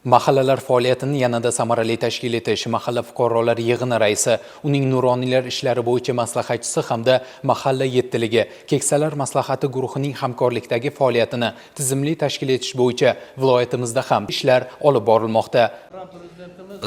Mahallalar faoliyatini yanada samarali tashkil etish, mahalla fuqarolar yig'ini raisi, uning nuroniylar ishlari bo'yicha maslahatchisi hamda mahalla yettiligi, keksalar maslahati guruhining hamkorlikdagi faoliyatini tizimli tashkil etish bo'yicha viloyatimizda ham ishlar olib borilmoqda.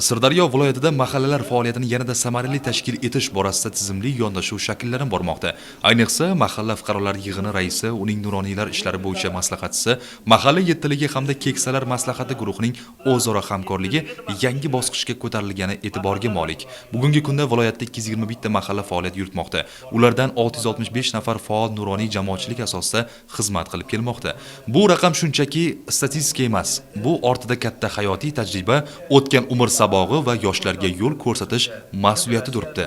Sirdaryo viloyatida mahallalar faoliyatini yanada samarali tashkil etish borasida tizimli yondashuv shakllanib bormoqda. Ayniqsa, mahalla fuqarolar yig'ini raisi, uning nuroniylar ishlari bo'yicha maslahatchisi, mahalla yettiligi hamda keksalar maslahati guruhining o'zaro hamkorligi yangi bosqichga ko'tarilgani e'tiborga molik. Bugungi kunda viloyatda 221 ta mahalla faoliyat yuritmoqda. Ulardan 665 nafar faol nuroniy jamoatchilik asosida xizmat qilib kelmoqda. Bu raqam shunchaki statistika emas. Bu ortida katta hayotiy tajriba, o'tgan umr sabog'i va yoshlarga yo'l ko'rsatish mas'uliyati turibdi.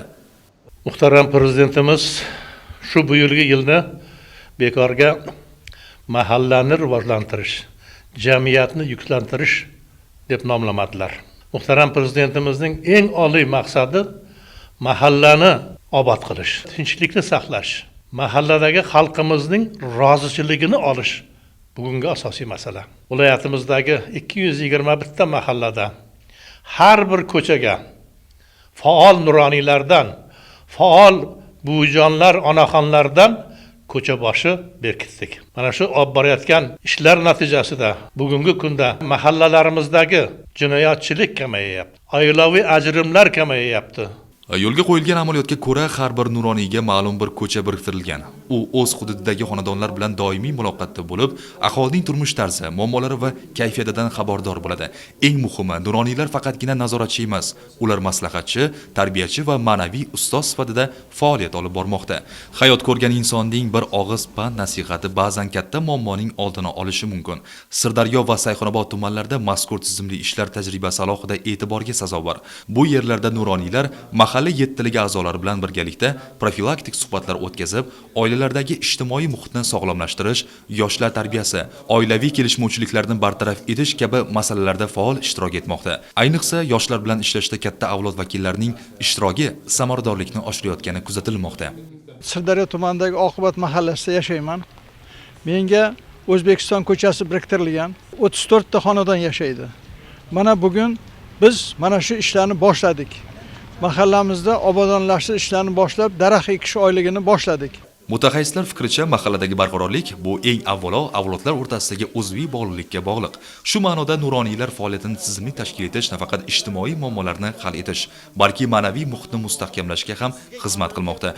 Muhtaram Prezidentimiz shu bu yilgi yilni bekorga mahallani rivojlantirish, jamiyatni yuksaltirish deb nomlamadilar. Muhtaram Prezidentimizning eng oliy maqsadi mahallani obod qilish, tinchlikni saqlash, mahalladagi xalqimizning rozichiligini olish bugungi asosiy masala. Viloyatimizdagi 221 ta mahallada har bir ko'chaga faol nuroniylardan, faol buvijonlar, onaxonlardan ko'cha boshi berkitdik. Mana shu olib borayotgan ishlar natijasida bugungi kunda mahallalarimizdagi jinoyatchilik kamayyapti, oilaviy ajrimlar kamayyapti. Yo'lga qo'yilgan amaliyotga ko'ra, har bir nuroniyga ma'lum bir ko'cha biriktirilgan. U o'z hududidagi xonadonlar bilan doimiy muloqotda bo'lib, aholining turmush tarzi, muammolari va kayfiyatidan xabardor bo'ladi. Eng muhimi, nuroniylar faqatgina nazoratchi emas, ular maslahatchi, tarbiyachi va ma'naviy ustoz sifatida faoliyat olib bormoqda. Hayot ko'rgan insonning bir og'iz pand nasihati ba'zan katta muammoning oldini olishi mumkin. Sirdaryo va Sayxunobod tumanlarida mazkur tizimli ishlar tajribasi alohida e'tiborga sazovor. Bu yerlarda nuroniylar mahalla yettiligi a'zolari bilan birgalikda profilaktik suhbatlar o'tkazib, oilalardagi ijtimoiy muhitni sog'lomlashtirish, yoshlar tarbiyasi, oilaviy kelishmovchiliklarni bartaraf etish kabi masalalarda faol ishtirok etmoqda. Ayniqsa, yoshlar bilan ishlashda katta avlod vakillarining ishtiroki samaradorlikni oshirayotgani kuzatilmoqda. Sirdaryo tumanidagi Oqibat mahallasida yashayman. Menga O'zbekiston ko'chasi biriktirilgan. 34 ta xonadon yashaydi. Mana bugun biz mana shu ishlarni boshladik. Mahallamizda obodonlashtirish ishlarini boshlab, daraxt ekish oyligini boshladik. Mutaxassislar fikricha, mahalladagi barqarorlik bu eng avvalo avlodlar o'rtasidagi uzviy bog'liqlikka bog'liq. Shu ma'noda nuroniylar faoliyatini tizimli tashkil etish nafaqat ijtimoiy muammolarni hal etish, balki ma'naviy muhitni mustahkamlashga ham xizmat qilmoqda.